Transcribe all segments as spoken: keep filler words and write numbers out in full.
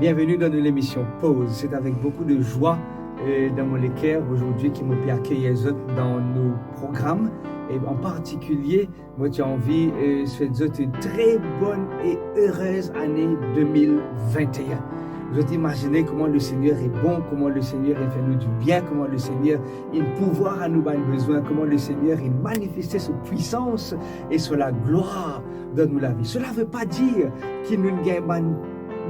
Bienvenue dans notre émission Pause. C'est avec beaucoup de joie, euh, dans mon cœur aujourd'hui que mo pe akeyir zot dan nou program. E an partikilie, mo ti anvi, euh, swet zot une très bonne et heureuse année deux mille vingt et un. Zot imazine kouma Lesegner li bon, kouma Lesegner li fer nou dibien, kouma Lesegner li pouvwar a nou bann bezwin, kouma Lesegner li manifeste so pwisans e so laglwar dan nou lavi. Cela veut pas dire ki nou gagn bann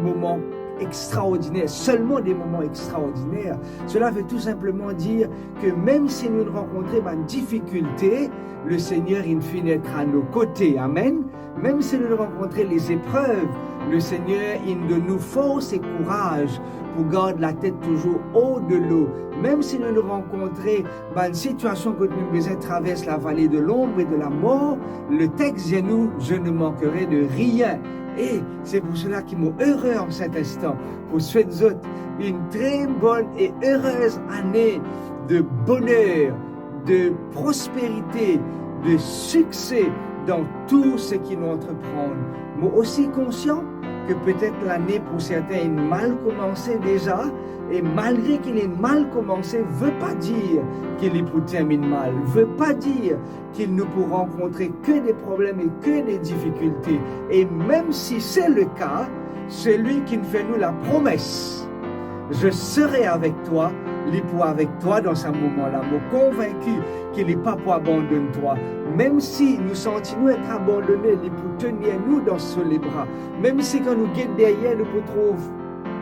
moman extraordiner, selman de moman extraordiner. Cela veut tout simplement dire ke mem si nou rankontre bann difikilte, Lesegner li finn et a nou kote. Amen. Mem si nou rankontre lezeprev, Lesegner li donn nou fors e kouraz pou gard latet touzour o de lo. Mem si nou rankontre bann sitiasion kot nou bizin travers la vale de lonb e de lamor, le text dir nou, je ne manquerai de rien. E se pou sela ki mo ere an set instan pou swet zot une très bonne et heureuse année de bonheur, de prosperite, de sikse dan tou seki nou antreprann. Mo osi konsian ke petet lane pou sertin inn mal koumanse deza, e malgre ki li mal koumanse, ve pa dir ki li pou terminn mal, ve pa dir ki nou pou rankontre ke de problem e ke de difikilte. E mem si se le ka, selwi ki fer nou lapromes, je serai avec toi, li pou avek twa dan sa moman la. Mo konvinki ki li pa pou abandonn twa. Mem si nou santi nou et abandone, li pou tenir nou dan so lebra. Mem si kan nou get deryer, nou pou trouv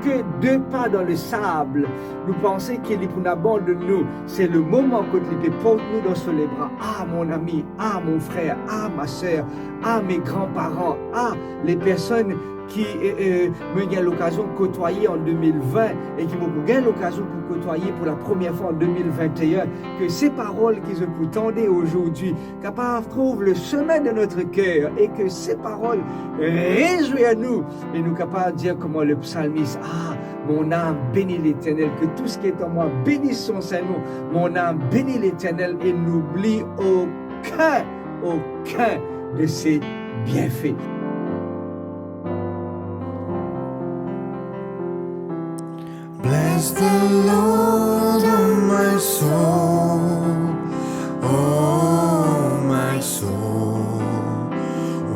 ke de pa dan lesab, nou panse ki li pou abandonn nou, se le moman kot li pe port nou dan so lebra. Ah, mon ami, ah, mon frer, ah, ma ser, ah, mes grands-parents, ah, les personnes ki, eh, eh, mo gagn lokazion kotwaye an de mil vin e ki mo pou gagn lokazion pou kotwaye pou la première fois en deux mille vingt et un, ke se parol ki zot pou tande aujourd'hui kapav trouv le chemin de notre cœur e ke se parol rezwir nou e nou kapav dir kouma le psalmiste, ah, mon âme bénit l'Éternel, que tout ce qui est en moi bénisse son saint nom. Mon âme bénit l'Éternel et n'oublie aucun, aucun de ses bienfaits. Bless the Lord, oh my soul, oh my soul,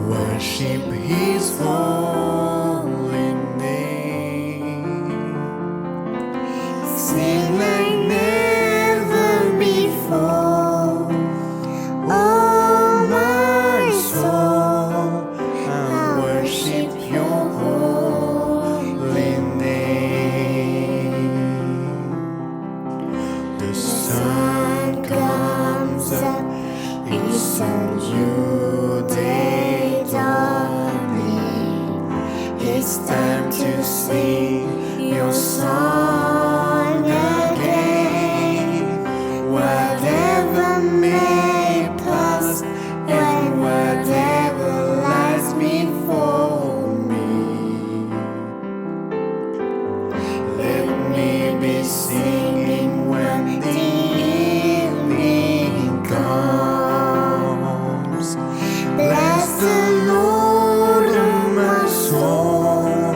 worship his holy name. Sing like never before, oh my soul, I worship your holy name. The sun comes up, it's a new day dawning. It's time to sing your song again. Whatever may pass, and whatever lies before me, let me be singing when the evening comes. Bless the Lord, oh my soul,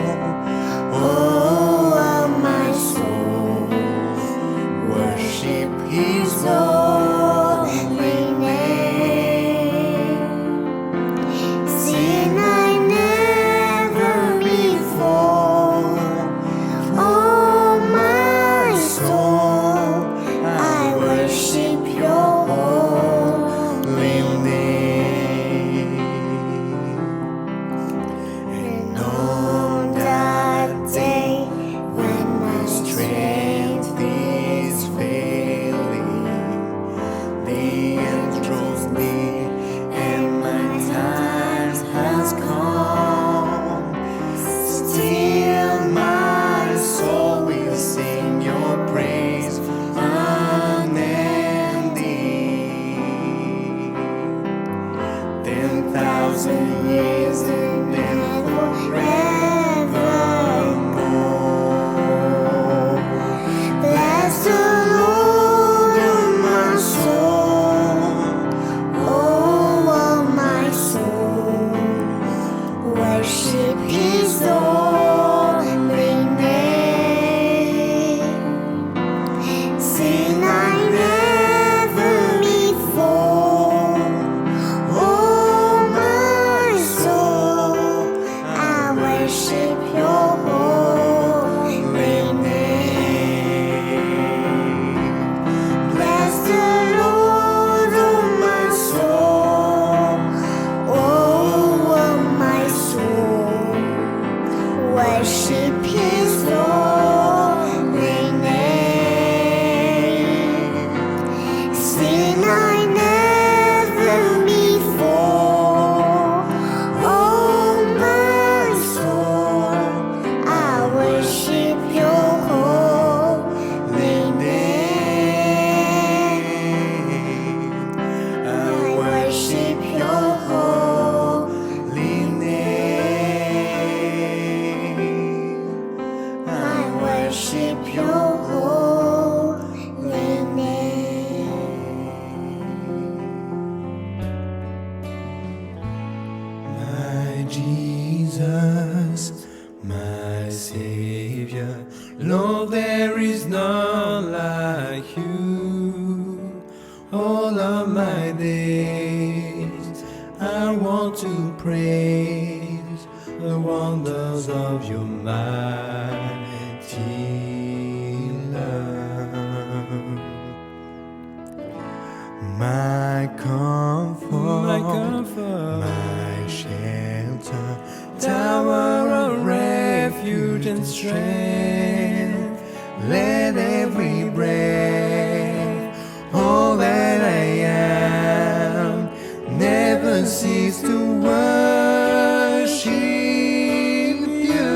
oh my soul, worship his holy name. Seen like never before, oh my soul, I worship your holy name. And on that day when my strength is failing, the end draws near and my time has come. Still my soul will sing your praise unending. Ten thousand years and then forevermore. Bless the Lord, oh my soul, oh my soul, worship his holy name. This I want to praise the wonders of your mighty love. My comfort, my comfort, my shelter, tower of refuge and strength. Let every breath, all that I am, never cease to worship you.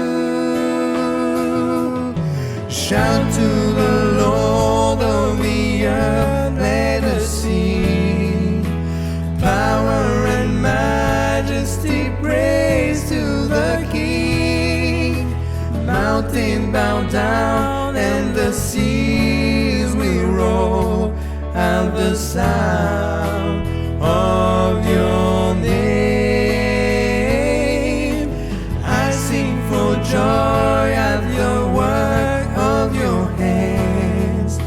Shout to the Lord, all the earth, let us sing. Power and majesty, praise to the King. Mountain bow down and the seas will roar at the sound of your name. I sing for joy at the work of your hands.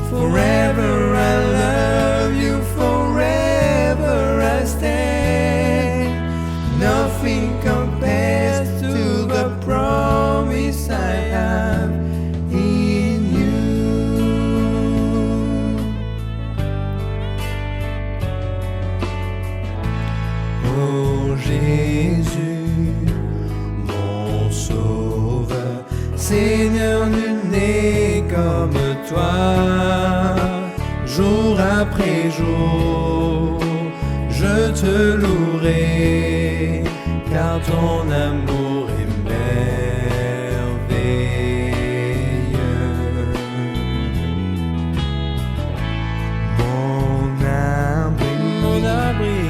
Forever I love you, forever I stand. Nothing compares to the promise I have in you. Oh Jésus, mon Sauveur, Seigneur, nul n'est comme toi. Jour après jour, je te louerai, car ton amour est merveilleux. Mon abri, mon abri,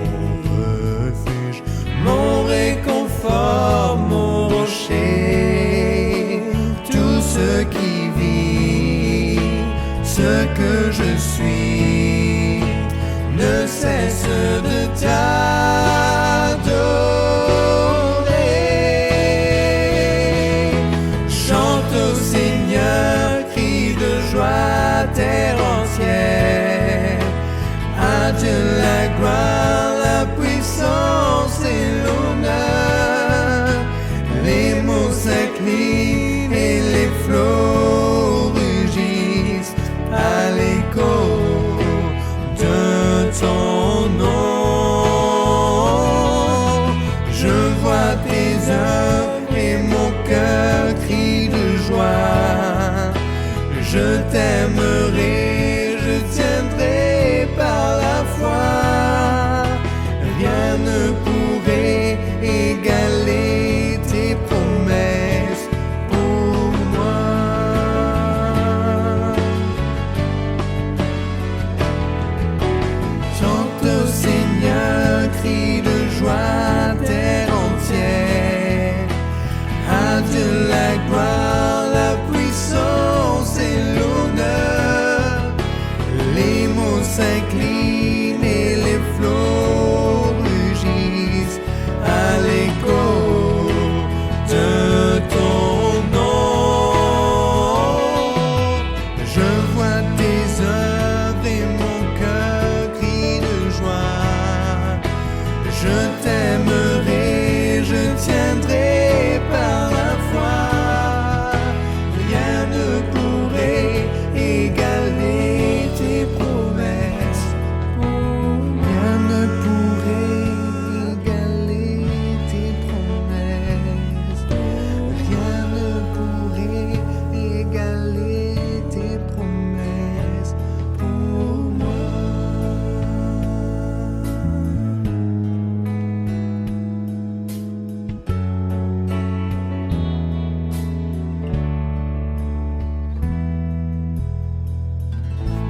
mon refuge, mon réconfort, mon rocher, tout ce qui vit, ce que je suis, ne cesse de t'adorer. Chante au Seigneur, crie de joie, terre entière. À Dieu la gloire, la puissance et l'honneur. Les monts s'inclinent et les flots rugissent à l'écho de ton nom. Je vois tes œuvres et mon cœur crie de joie. Je t'aimerai, je tiendrai par la foi. Rien ne pourrait égaler tes promesses pour moi. Chante au Seigneur, crie de joie, terre entière. À Dieu la gloire, la puissance et l'honneur. Les monts s'inclinent et les flots rugissent à l'écho de ton nom. Je vois tes œuvres et mon cœur crie de joie. Je t'aimerai, je tiendrai par la foi. Rien ne pourrait égaler tes promesses pour moi. Rien ne pourrait égaler tes promesses. Rien ne pourrait égaler tes promesses pour moi.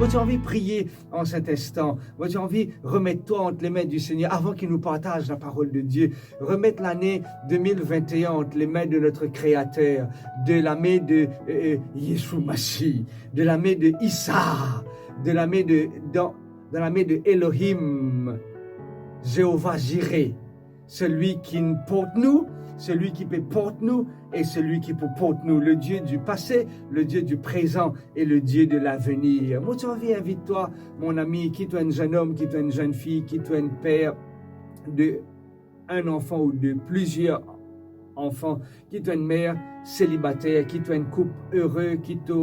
Mo ti anvi priye an set instan. Mo ti anvi remet twa ant lame di Segner avan ki nou partaz laparol de Die. Remet lane de mil vinte et un ant lame de notre Créateur, de lame de, euh, euh, Yeshua Mashiach, de lame de Isa, de lame de, dan, dan lame de Elohim, Zehova Zire, selwi ki port nou, Selwi ki pe port nou e selwi ki pou port nou, le Dieu du passé, le Dieu du présent et le Dieu de l'avenir. Mo ti anvi invit twa, mon ami, ki to enn zennonm, ki to enn zennfi, ki to enn per de enn anfan ou de plizier anfan, ki to enn mer selibater, ki to enn koup ere, ki to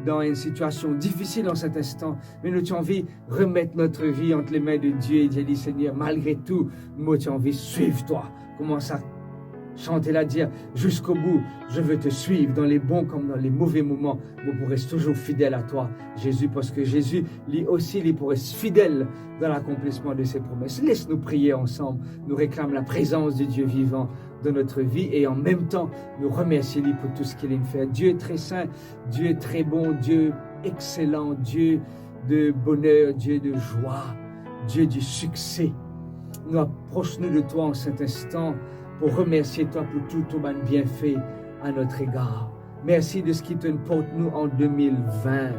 dan enn sitiasion difisil an set instan, me nou ti anvi remet notre vie entre les mains de Dieu e dir li, Segner, malgre tou, mo ti anvi swiv twa. Kouma sa sante la dir, Jusqu'au bout, je veux te suivre dans les bons comme dans les mauvais moments. Mo pou res touzour fidel a twa, Zezi, parski Zezi, li osi, li pou res fidel dan lakonplisman de se promes. Les nou priye ansam, nou reklam laprezans de Dieu vivant dan notre vie e an mem tan, nou remersie li pou tou seki li'nn fer. Dieu très saint, Dieu très bon, Dieu excellent, Dieu de bonheur, Dieu de joie, Dieu du succès. Nou apros nou de twa an set instan pou remersie twa pou tou to bann bienfe a notre égard. Mersi de seki to'nn port nou an de mil vin.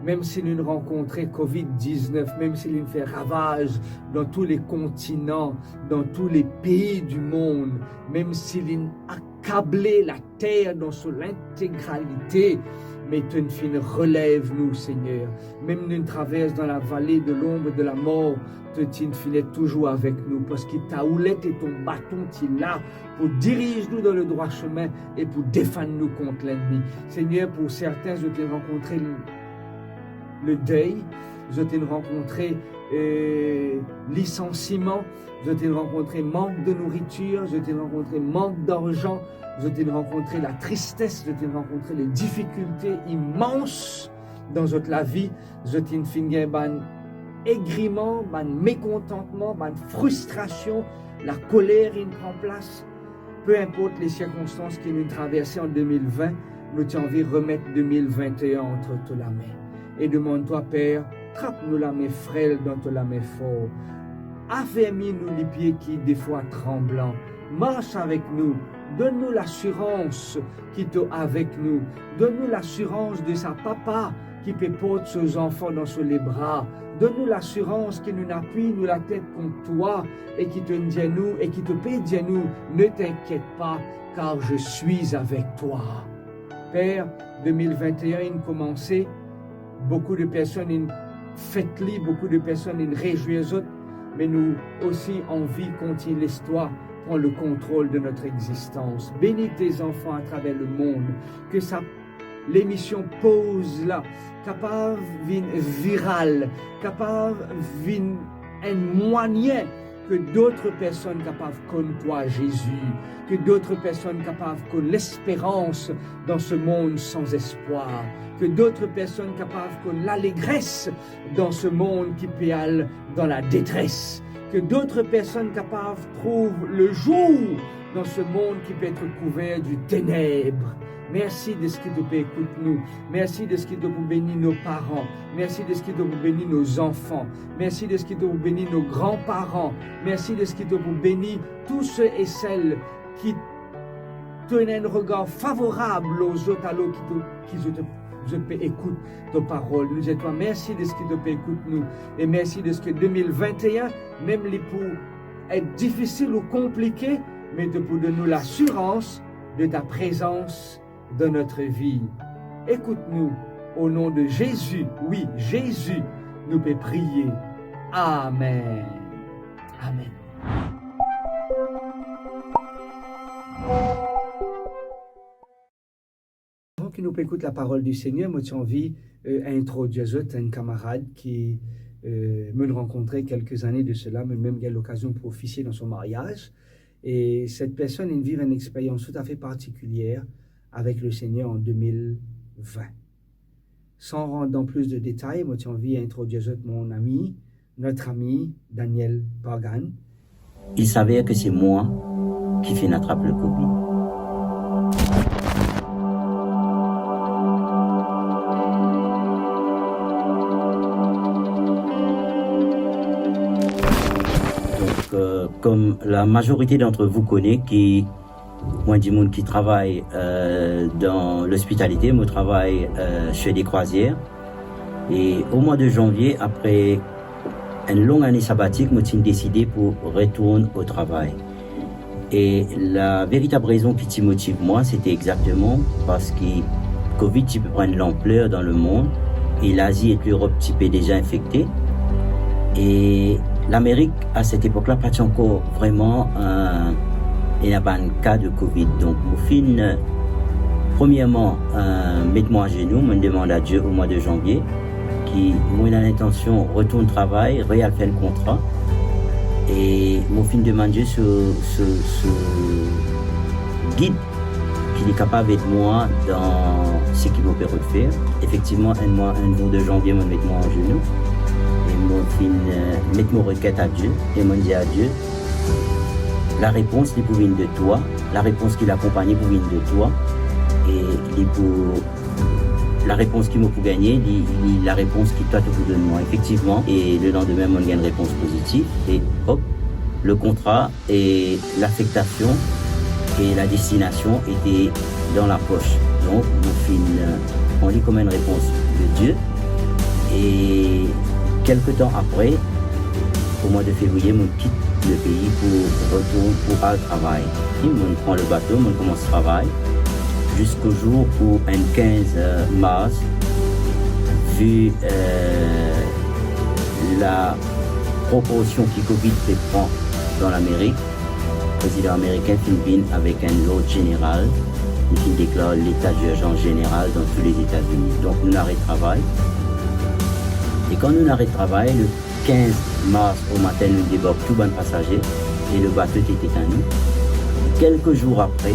Mem si nou'nn rankontre covid diznef, mem si li'nn fer ravaz dan tou le kontinan, dan tou le pei di mond, mem si li'nn akable later dan so lintegralite, me to'nn finn relev nou, Segner. Mem nou'nn travers dan lavale de lonb de lamor, to ti'nn finn et touzour avek nou, parski ta oulet e to baton ti la pou diriz nou dan le drwa semin e pou defann nou kont lennmi. Segner, pou sertin, zot inn rankontre le, le dey, zot inn rankontre, eh, lisansiman, zot inn rankontre mank de nouritir, zot inn rankontre mank darzan, zot inn rankontre latristes, zot inn rankontre le difikilte imans dan zot lavi, zot inn finn gagn bann egriman, bann mekontantman, bann fristrasion, lakoler inn pran plas. Pe inport le sirkonstans ki nou traverse an de mil vin, nou ti anvi remet de mil vin-e-enn ant to lame e demann twa, Per, trap nou lame frel dan to lame for. Afermi nou lipie ki defwa tranblan. Mars avek nou, donn nou lasirans ki to avek nou. Donn nou lasirans de sa papa ki pe port so zanfan dan so lebra. Donn nou lasirans ki nou'nn apwi nou latet kont twa e ki to'nn dir nou, e ki to pe dir nou, ne t'inquiète pas, car je suis avec toi. Per, de mil vin-e-enn inn koumanse, boukou de personn inn fet li, boukou de personn inn rezwir zot, me nou osi anvi kontign les twa pran le kontrol de notre existans. Beni tes enfants à travers le monde, ke sa lemision Poz la kapav vinn viral, kapav vinn enn mwayin ke dot personn kapav konn twa, Zezi, ke dot personn kapav konn lesperans dan se mond san espwar, ke dot personn kapav konn lalegres dan se mond ki pe al dan ladetres, ke dot personn kapav trouv le zour dan se mond ki pe et kouver di teneb. Mersi deski to pe ekout nou. Mersi deski to pou beni nou paran. Mersi deski to pou beni nou zanfan. Mersi deski to pou beni nou granparan. Mersi deski to pou beni tou se e sel ki to ena enn regar favorab lor zot, alor ki to, ki zot, zot pe ekout to parol. Nou dir twa mersi deski to pe ekout nou, e mersi deski de mil vin-e-enn, mem li pou et difisil ou konplike, me to pou donn nou lasirans de ta prezans dan notre vie. Ekout nou, o non de Zezi, wi, Zezi, nou pe priye. Amen. Amen. Avan ki nou pe ekout laparol di Segner, mo ti anvi, eh, introdir zot enn kamarad ki, eh, mo'nn rankontre kelke zane de sela, mo'nn mem gagn lokazion pou ofisie dan so maryaz. E set personn inn viv enn experyans toutafe partikilier avek le Segner an de mil vin. San rant dan plis de detay, mo ti anvi introdir zot mon ami, notre ami Daniel Pargan. Il s'avère que c'est moi qui finn atrap le covid. Donc, euh, comme la majorité d'entre vous connaît, ki mwa enn dimoun ki travay, euh, dan lospitalite, mo travay, euh, chez des croisières. E o mwa de zanvie, apre enn long ane sabatik, mo ti'nn deside pou retourn o travay. E la veritab rezon ki ti motiv mwa, se ti exakteman parski Covid ti pe pran lanpler dan lemond e Lazi ek Lerop ti pe deza infekte. E Lamerik, a set epok la, pa ti ankor vreman, eh, ena bann ka de Covid. Donk, mo finn, eh, premierman, eh, met mwa azenou, mo'nn demann a Die o mwa de zanvie ki mo ena lintansion retourn travay, real fer enn kontra. E mo finn demann Die so, so, so gid ki li kapav ed mwa dan seki mo pe rod fer. Efektivman, enn mwa, enn zour de zanvie, mo'nn met mwa azenou e mo finn, eh, met mo reket a Die e mo'nn dir a Die, larepons li pou vinn de twa, larepons ki lakonpagnie pou vinn de twa, e li pou, larepons ki mo pou gagne, li, li larepons ki twa to pou donn mwa. Efektivman, e lelandime, mo'nn gagn repons pozitif, e hop, le kontra e lafektasion e ladestinasion ete dan lapos. Donk, mo finn, eh, pran li kom enn repons de Die. E kelke tan apre, o mwa de fevriye, mo kit lepei pou retourn pou al travay. E mo'nn pran lebato, mo'nn koumans travay ziska zour pou enn kinz, eh, mars, vi, eh, laproporsion ki Covid pe pran dan Lamerik. Prezidan amerikin finn vinn avek enn lord zeneral, li finn deklar leta dirzans zeneral dan tou Lezetazini. Donk, nou aret travay. E kan nou aret travay, le kinz mars omatin, nou debark tou bann pasaze e lebato ti ete a nou. Kelke zour apre,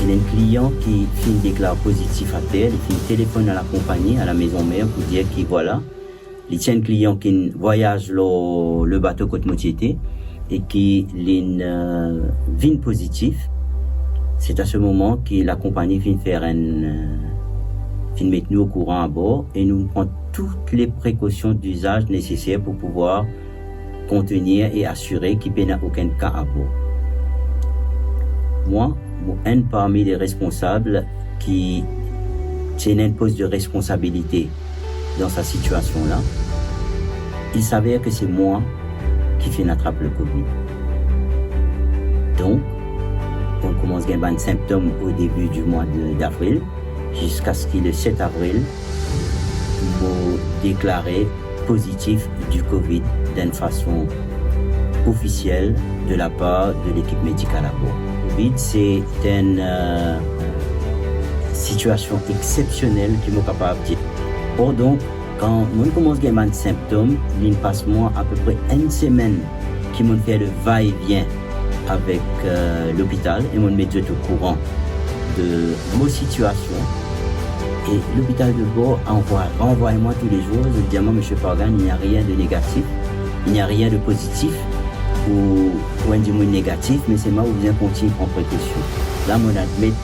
ena enn klian ki finn deklar pozitif ater, li finn telefonn a lakonpagni, a lamezon mer, pou dir ki, vwala, li ti enn klian ki vwayaz lor lebato kot mo ti ete e ki linn, eh, vinn pozitif. Se a se moman ki lakonpagni finn fer enn, eh, finn met nou okouran abor e nou pran tou le prekosion dizaz neseser pou pouvwar kontenir e asire ki pena okenn ka abor. Mwa, mo enn parmi le responsab ki ti ena enn pos de responsabilite dan sa sitiasion la. Il s'avère que c'est moi qui finn atrap le Covid. Donk, mo'nn koumans gagn bann sinptom o debi di mwa de, davril, ziska se ki le set avril, mo deklare pozitif di Covid dan enn fason ofisiel de lapar de lekip medikal abor. Covid, se enn, eh, sitiasion exsepsionel ki mo kapav dir. Bon, donk, kan mo'nn koumans gagn bann sinptom, linn pas mwa apepre enn semenn ki mo'nn fer le va-et-vient avek, eh, lopital e mo'nn met zot okouran de mo sitiasion. E lopital debor anvway, ranvway mwa toulezour, zot dir mwa, "Monsieur Pargan, il n'y a rien de négatif, il n'y a rien de positif pou, pou enn dimoun negatif, me selman ou bizin kontign pran prekosion." La, mo'nn admet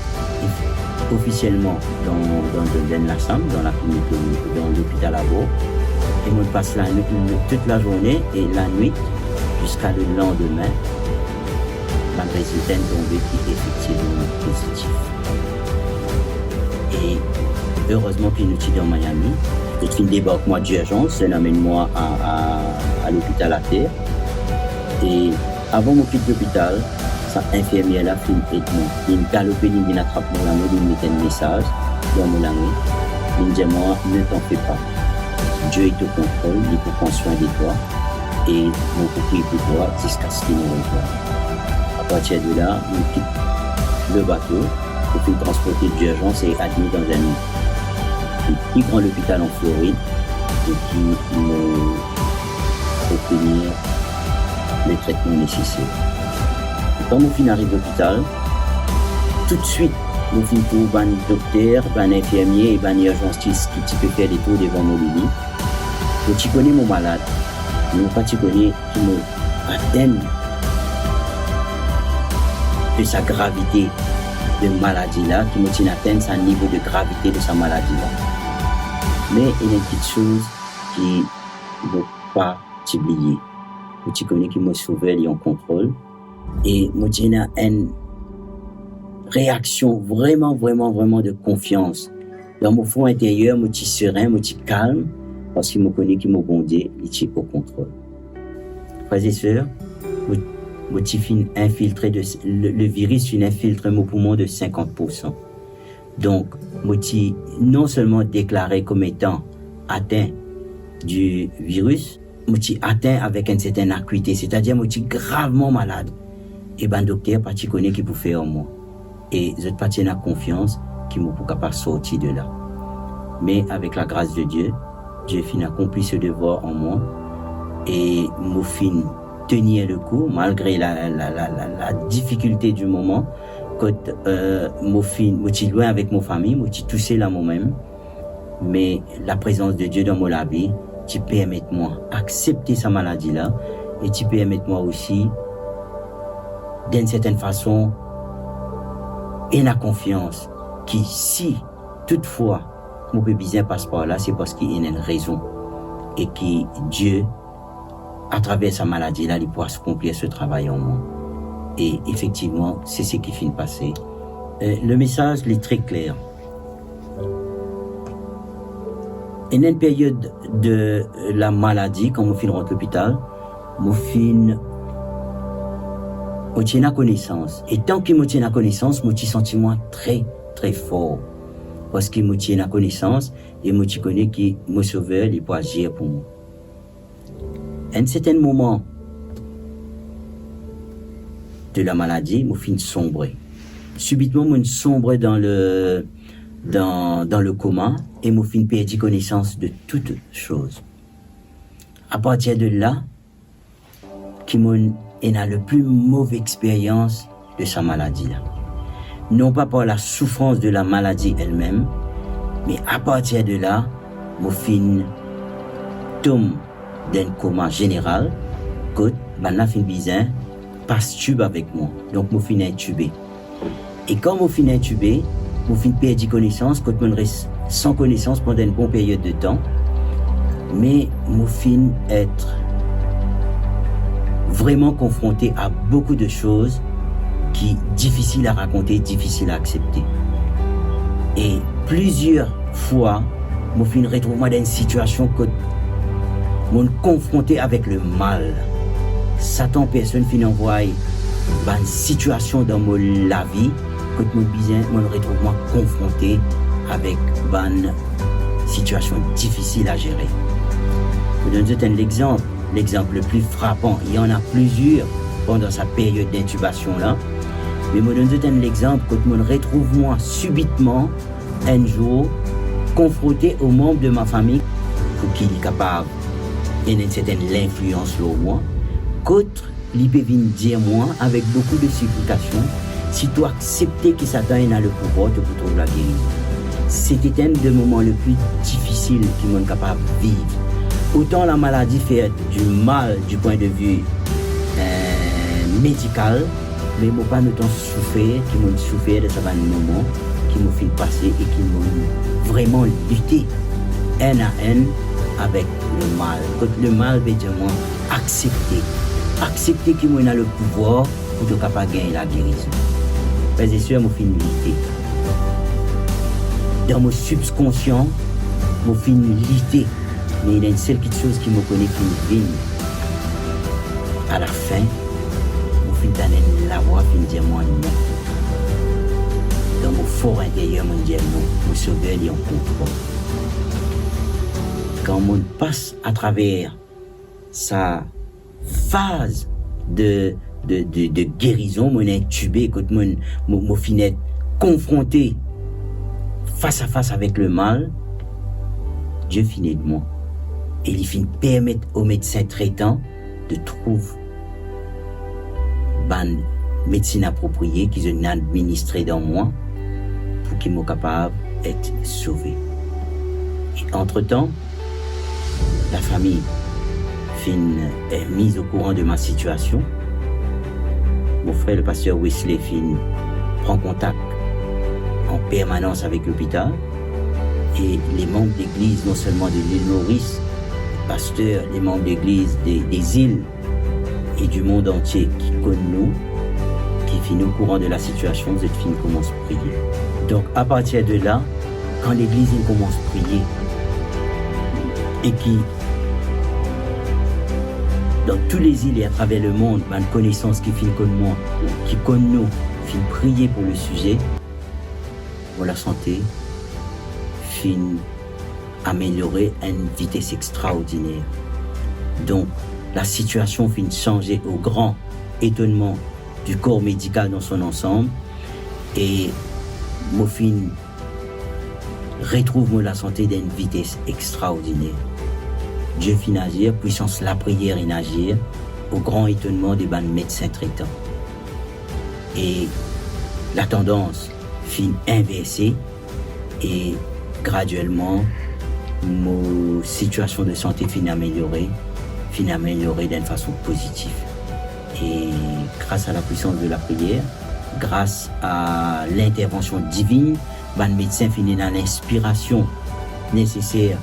ofisielman dan, dan, dan, dan lasam, dan laklinik, dan lopital abor. E mo'nn pas lanwit, tout lazourne e lanwit, ziska le landime, bann rezilta inn tonbe ki efektivman pozitif. E erezman ki nou ti dan Miami, zot finn debark mwa dirzans, zot amenn mwa a, a, a lopital ater. E avan mo kit lopital, sa infirmier la finn ed mwa. Linn galope, linn vinn atrap mo lame, linn met enn mesaz dan mo lame. Linn dir mwa, "Ne t'en fais pas. Dieu est au contrôle, li pou pran swin de twa, e mo pou priye pou twa ziska se ki nou revwar." Apartir de la, mo kit lebato, mo finn transporte dirzans e admet dan enn pli gran lopital an Florid, e ki mo obtenir le tretman neseser. Kan mo finn ariv lopital, toutswit mo finn trouv bann dokter, bann infirmie e bann irzansis ki ti pe fer letour devan mo lili. Mo ti kone mo malad, me mo pa ti kone ki mo atenn de sa gravite de maladi la, ki mo ti atenn sa nivo de gravite de sa maladi la. Me ena enn kiksoz ki mo pa ti bliye. Mo ti kone ki mo Sover li an kontrol. E mo ti ena enn reaksion vreman, vreman, vreman de konfians. Dan mo for interyer, mo ti seren, mo ti kalm, parski mo kone ki mo Bondie, li ti o kontrol. Frer e ser, mo Mo ti finn infiltre de, le, le viris finn infiltre mo poumon de sinkant poursan. Donk, mo ti non selman deklare kom etan atin di viris, mo ti atin avek enn sertenn akuite, setadir mo ti gravman malad. E bann dokter pa ti kone ki pou fer ar mwa. E zot pa ti ena konfians ki mo pou kapav sorti de la. Me avek lagras de Die, Die finn akonpli so devwar an mwa, e mo finn tenir le kou, malgre la, la, la, la, la difikilte di moman, kot, eh, mo finn, mo ti lwin avek mo fami, mo ti tousel ar momem, me laprezans de Die dan mo lavi ti permet mwa aksepte sa maladi la, e ti permet mwa osi, dan enn sertenn fason, ena konfians ki si toutfwa mo pe bizin pas par la, se parski ena enn rezon, e ki Die, atraver sa maladi la, li pou akonplir so travay an mwa. E efektivman, se seki finn pase. Eh, le mesaz, li tre kler. Ena enn period de la maladi, kan mo finn rant lopital, mo finn, mo ti ena konesans. E tan ki mo ti ena konesans, mo ti santi mwa tre, tre for. Parski mo ti ena konesans e mo ti kone ki mo Sover, li pou azir pou mwa. Enn sertenn moman de la maladi, mo finn sonbre. Sibitman, mo finn sonbre dan le, dan, dan le koma e mo finn perdi konesans de tout soz. Apartir de la, ki mo ena le pli move experyans de sa maladi la. Non pa par la soufrans de la maladi elmem, me apartir de la, mo finn tom dan enn koma zeneral, kot bannla finn bizin pas tib avek mwa. Donk, mo finn intibe. E kan mo finn intibe, mo finn perdi konesans, kot mo res san konesans pandan enn bon period de tan, me mo finn et vreman konfronte a boukou de soz ki difisil a rakonte, difisil a aksepte. E plizier fwa, mo finn retrouv mwa dan enn sitiasion kot mo konfronte avek lemal. Satan personn finn anvway bann sitiasion dan mo lavi kot mo bizin, mo retrouv mwa konfronte avek bann sitiasion difisil a zere. Mo donn zot enn lexanp, lexanp le pli frapan, il y en a plusieurs pandan sa period d'intubasion la, me mo donn zot enn lexanp kot mo retrouv mwa sibitman enn zour konfronte o manb de ma fami pou ki li kapav ena enn sertenn linflians lor mwa, kot li pe vinn dir mwa avek boukou de siplikasion, si to aksepte ki Satan ena le pouvwar, to pou trouv lagerizon. Se ti enn de moman le pli difisil ki mo kapav viv. Otan lamaladi fer dimal di pwin de vi, eh, medikal, me mo pa otan soufer ki mo soufer dan sa bann moman ki mo finn pase e ki mo vreman lite enn a enn avek lemal. Kot lemal pe dir mwa, aksepte. Aksepte ki mo ena le pouvwar pou to kapav gagn lagerizon. Frer e ser, mo finn lite. Dan mo sibkonsian, mo finn lite. Me ena enn sel kiksoz ki mo kone finn vinn. Alafin, mo finn tann enn lavwa finn dir mwa non. Dan mo for interyer, mo dir non, mo Sover li an kontrol. Kan mo pas atraver sa faz de, de, de, de gerizon, mo inn intibe, kot mo, mo, mo finn et konfronte fas a fas avek lemal, Die finn ed mwa. E li finn permet o medsin tretan de trouv bann medsinn apropriye ki zot inn administre dan mwa pou ki mo kapav et sove. E antretan, lafami finn, eh, mis okouran de ma sitiasion. Mo frer, le paster Wesley, finn pran kontak an permanans avek lopital, e le manb legliz, non selman de Lil Moris, paster, le manb legliz de, de zil e di mond antie ki konn nou, ki finn okouran de lasitiasion, zot finn koumans priye. Donk, apartir de la, kan legliz inn koumans priye, e ki Dan tou lezil e atraver lemond, bann konesans ki finn konn mwa, ki konn nou, finn priye pou le size, mo lasante finn ameliore enn vites extraordiner. Donk, lasitiasion finn sanze o gran etonnman du corps médical dans son ensemble, e mo finn retrouv mo lasante dan enn vites extraordiner. Die finn azir, pwisans lapriyer inn azir, o gran etonnman de bann medsin tretan. E latandans finn inverse, e gradielman, mo sitiasion de sante finn ameliore, finn ameliore dan enn fason pozitif. E gras a lapwisans de lapriyer, gras a lintervansion divinn, bann medsin finn ena linspirasion neseser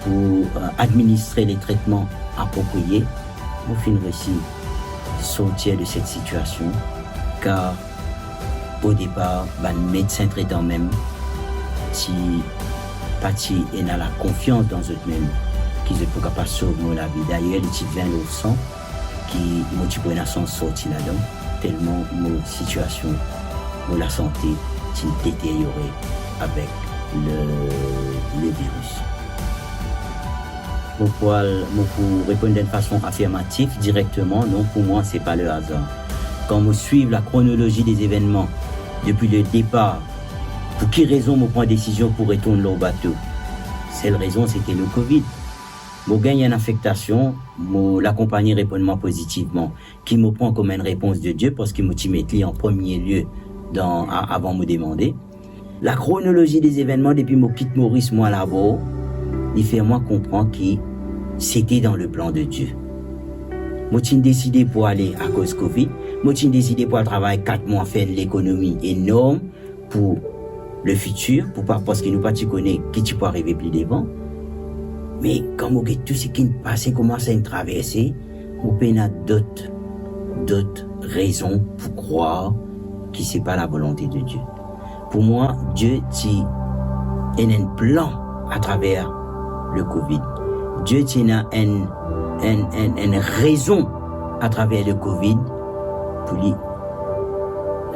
pou, eh, administre le tretman apropriye, mo finn resi sortir de set sitiasion, kar o depar, bann medsin tretan mem ti pa ti ena lakonfians dan zot mem, ki zot pou kapav sov mo lavi. Dayer, li ti vin lor san ki mo ti pou ena sans sorti ladan, telman mo sitiasion, mo lasante ti deteryore avek le, le viris. Mo pou al, mo pou reponn dan enn fason afirmatif, direkteman, non, pou mwa, se pa le azar. Kan mo swiv la kronolozi de zevennman, depi le depar, pou ki rezon mo pran desizion pou retourn lor bato? Sel rezon, sete le covid. Mo gagn enn afektasion, mo lakonpagni reponn mwa pozitivman, ki mo pran kom enn repons de Die, parski mo ti met li an premie lie dan, a-, avan mo demande. La kronolozi de zevennman depi mo kit Moris, mo al abor, li fer mwa konpran ki sete dan le plan de Die. Mo ti deside pou ale akoz covid, mo ti deside pou al travay kat mwa, fer enn lekonomi enorm pou le fitir, pou pa, parski nou pa ti kone ki ti pou arive pli devan. Me kan mo get tou seki inn pase, kouma sa inn traverse, mo pena dot, dot rezon pou krwar ki se pa lavolonte de Die. Pou mwa, Die ti ena enn plan atraver le covid. Die ti ena enn, enn, enn, enn rezon atraver le covid pou li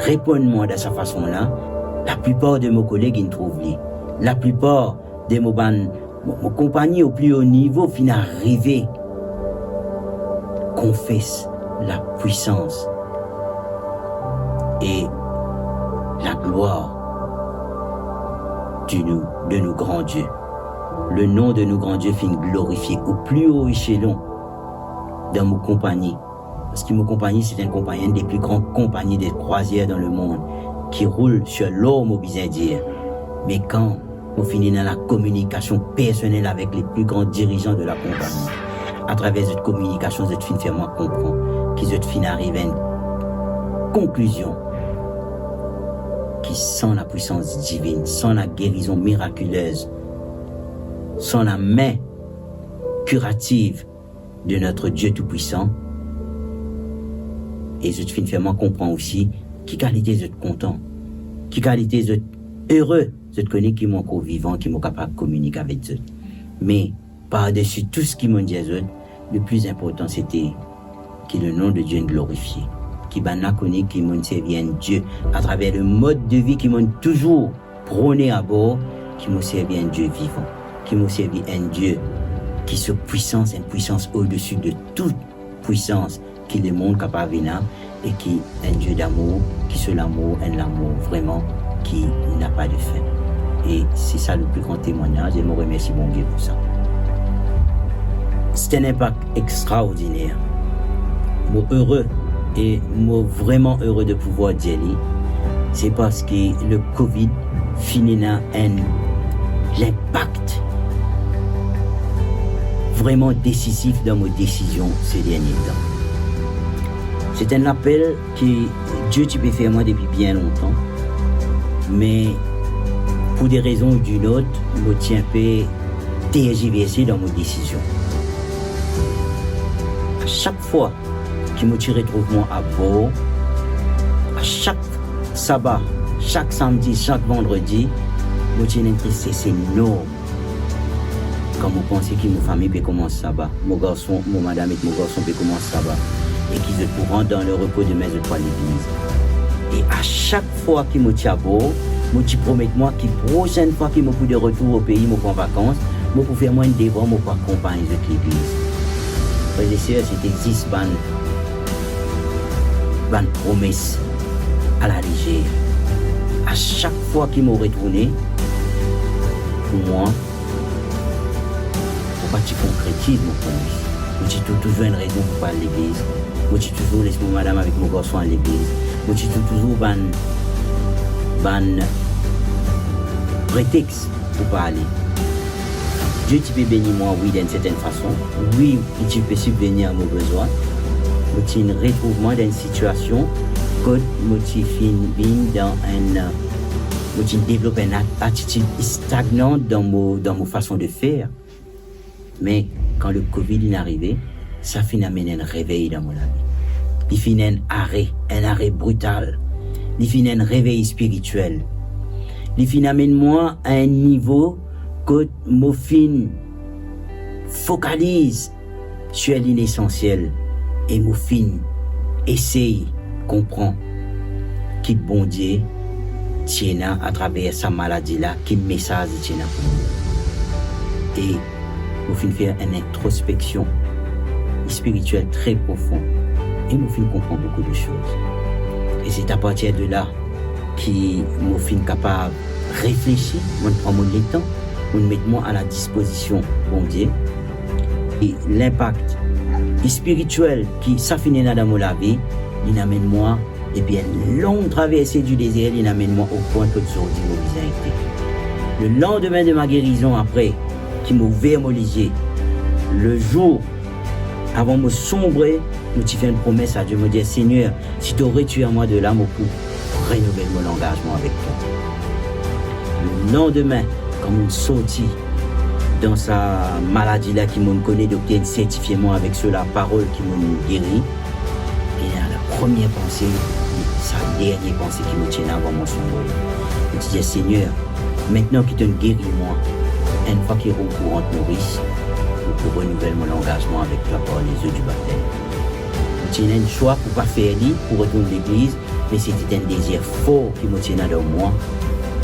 reponn mwa dan sa fason la. Laplipar de mo koleg inn trouv li. Laplipar de mo bann, mo, mo konpagni o pli o nivo finn arive konfes lapwisans e laglwar de nou, de nou gran Die. Le nom de nou gran Die finn glorifie o pli o eselon dan mo konpagni. Parski mo konpagni, se enn konpagni, enn de pli gran konpagni de krwazier dan lemond, ki roul sur l'or, mo bizin dir. Me kan mo finn ena lakominikasion personel avek le pli gran dirizan de lakonpagni, atraver zot kominikasion, zot finn fer mwa konpran ki zot finn ariv a enn konklizion ki san lapwisans divinn, san lagerizon mirakilez, san lame kirativ de notre Dieu Tout-Puissant, e zot finn fer mwa konpran osi ki kalite zot kontan, ki kalite zot ere, zot kone ki mo ankor vivan, ki mo kapav kominik avek zot. Me pardesi tou seki mo'nn dir zot, le pli inportan sete ki le nom de Dieu inn glorifie, ki bannla kone ki mo'nn servi enn Die atraver le mod de vi ki mo'nn touzour prone abor, ki mo servi enn Die vivan, ki mo servi enn Die ki so pwisans, enn pwisans odesi de tou pwisans ki lemond kapav ena, e ki enn Die damour, ki so lamour, enn lamour vreman ki napa de fin. E se sa le pli gran temwagnaz, e mo remersi Bondie pou sa. Se enn inpak extraordiner. Mo ere, e mo vreman ere de pouvwar dir li, se parski le covid finn ena enn linpak vreman desizif dan mo desizion se dernie tan. Se enn lapel ki Die ti pe fer mwa depi bien lontan, me pou de rezon ou dinn ot, mo ti inpe terziverse dan mo desizion. A sak fwa ki mo ti retrouv mwa abor, a sak saba, sak samdi, sak vandredi, mo ti ena enn tristes enorm. Kan mo panse ki mo fami pe koumans saba, mo garson, mo madam ek mo garson pe koumans saba, e ki zot pou rant dan le repo, demin zot pou al legliz. E a sak fwa ki mo ti abor, mo ti promet mwa ki prosenn fwa ki mo pou de retour o pei, mo pou an vakans, mo pou fer mwa enn devwar, mo pou akonpagn zot legliz. Frer e ser, se te zis bann, bann promes alalezer. A sak fwa ki mo retourne, pou mwa, mo pa ti konkretiz mo promes. Mo ti trouv touzour enn rezon pou pa al legliz. Mo ti touzour les mo madam avek mo garson al legliz. Mo ti trouv touzour bann, bann pretex pou pa ale. Die ti pe beni mwa, wi, dan enn sertenn fason. Wi, li ti pe sibvenir a mo bezwin. Mo ti retrouv mwa dan enn sitiasion kot mo ti finn vinn dan enn, mo ti devlop enn at-, atitid stagnan dan mo, dan mo fason de fer. Me kan le Covid inn arive, sa finn amenn enn revey dan mo lavi. Li finn enn are, enn are brital. Li finn enn revey spiritiel. Li finn amenn mwa a enn nivo kot mo finn fokaliz sir linesansiel e mo finn esey konpran ki Bondie ti ena atraver sa maladi la, ki mesaz li ti ena pou mwa. E mo finn fer enn introspeksion spiritiel tre profon e mo finn konpran boukou de soz. E se apartir de la ki mo finn kapav reflesi, mo pran mo letan, mo met mwa a ladispozision Bondie. E linpak spiritiel ki sa finn ena dan mo lavi, li amenn mwa, depi enn long traverse di dezer, li amenn mwa o pwin kot zordi mo bizin ete. Le landime de ma gerizon, apre ki mo ouver mo lizie, le zour avan mo sonbre, mo ti fer enn promes a Die, mo dir, Segner, si to retir mwa de la, mo pou renouvel mo langazman avek twa. Le landime, kan mo sorti dan sa maladi la ki mo kone dokter inn sertifie mwa avek so laparol ki mo geri, e la, la premie panse, sa dernie panse ki mo ti ena avan mo sonbre, mo ti dir, Segner, mintnan ki to'nn geri mwa, enn fwa ki mo pou rant Moris, mo pou renouvel mo langazman avek twa par lezo di batem. Mo ti ena enn swa pou pa fer li, pou retourn legliz, me se ti enn dezir for ki mo ti ena dan mwa,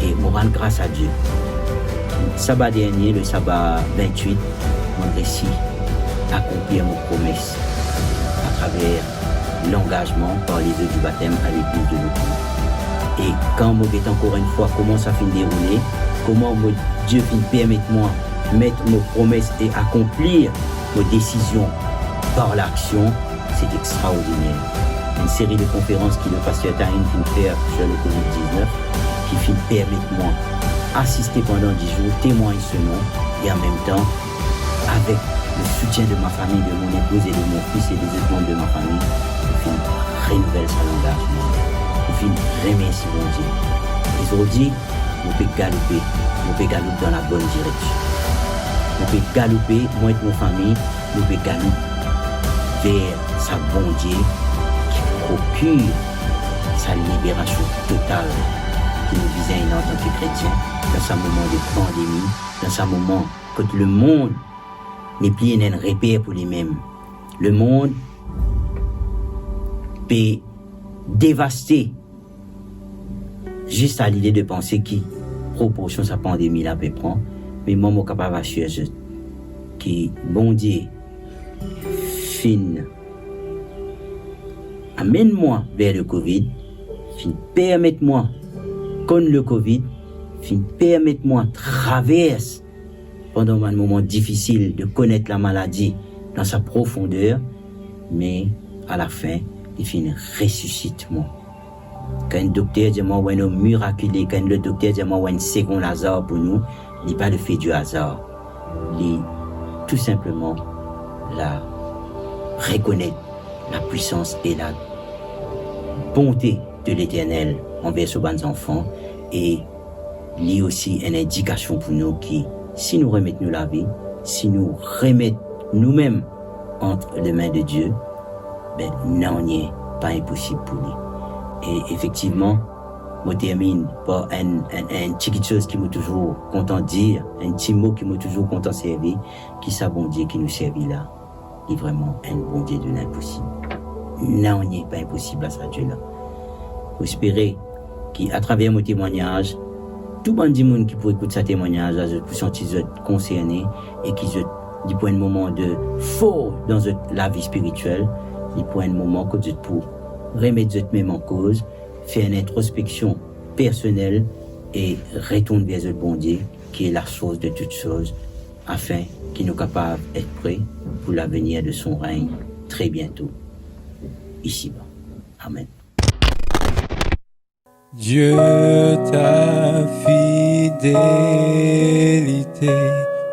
e mo rann gras a Die. Saba dernie, le saba vintwit, mo resi akonplir mo promes atraver langazman par lezo di batem a legliz de Loupou. E kan mo get ankor enn fwa kouma sa finn deroule, kouma mo, Die finn permet mwa met mo promes e akonplir mo desizion par laksion, se extraordiner. Enn seri de konferans ki le paster Tahin finn fer sir le Covid diznef, ki finn permet mwa asiste pandan dis zour, temwagn so nom, e anmemtan, avek le soutien de ma fami, de mon epouz e de mon fis e dezot manb de ma fami, mo finn renouvel sa langazman, mo finn remersie Bondie. E zordi, mo pe galoupe, mo pe galoup dan labonn direksion. Mo pe galoupe, mwa ek mo fami, nou pe galoup ver sa Bondie ki prokir sa liberasion total ki nou bizin ena antanki kretien dan sa moman de pandemi, dan sa moman kot lemond nepli ena enn reper pou limem. Lemond pe devaste zis a lide de panse ki proporsion sa pandemi la pe pran, me mwa mo kapav asir zot ki Bondie finn amenn mwa ver le Covid, finn permet mwa konn le Covid, finn permet mwa travers pandan bann moman difisil de konet lamaladi dan sa profonder, me alafin, li finn resisit mwa. Kan enn dokter dir mwa ou enn om mirakile, kan enn lot dokter dir mwa ou enn segon Lazar pou nou, li pa le fait du hasard. Li tou sinpleman la rekonet lapwisans e labonte de Leternel anver so bann zanfan, e li osi enn indikasion pou nou ki si nou remet nou lavi, si nou remet noumem ant lemin de Die, be, nanye pa inposib pou li. E efektivman, Mo terminn par enn, enn, enn ti kiksoz ki mo touzour kontan dir, enn ti mo ki mo touzour kontan servi, ki sa Bondie ki nou servi la, li vreman enn Bondie de linposib. Nanye pa inposib a sa Die la. Mo espere ki atraver mo temwagnaz, tou bann dimoun ki pou ekout sa temwagnaz la, zot pou santi zot konserne e ki zot, li pou enn moman de for dan zot lavi spiritiel, li pou enn moman kot zot pou remet zot mem an koz, fer enn introspeksion personel e retourn ver zot Bondie, ki est la source de toutes choses, afin ki nou kapav et pre pou lavenir de son regn tre biento isiba. Amen. Dieu, ta fidélité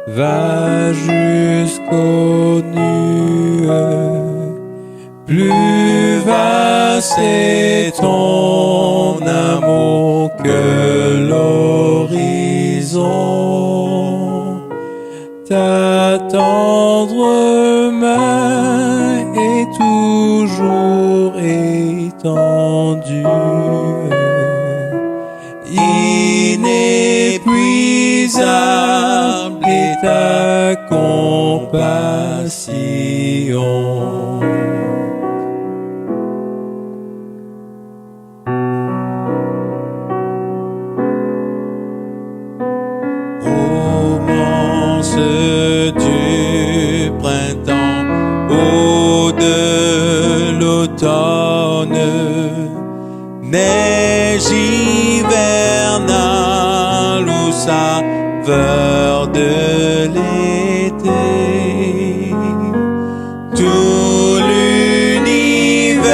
va jusqu'aux nuées. Plus vaste est ton amour que l'horizon. Ta tendre main est toujours étendue, inépuisable est ta compassion. Romance du printemps ou de l'automne, neige hivernale ou saveur de l'été. Tout l'univers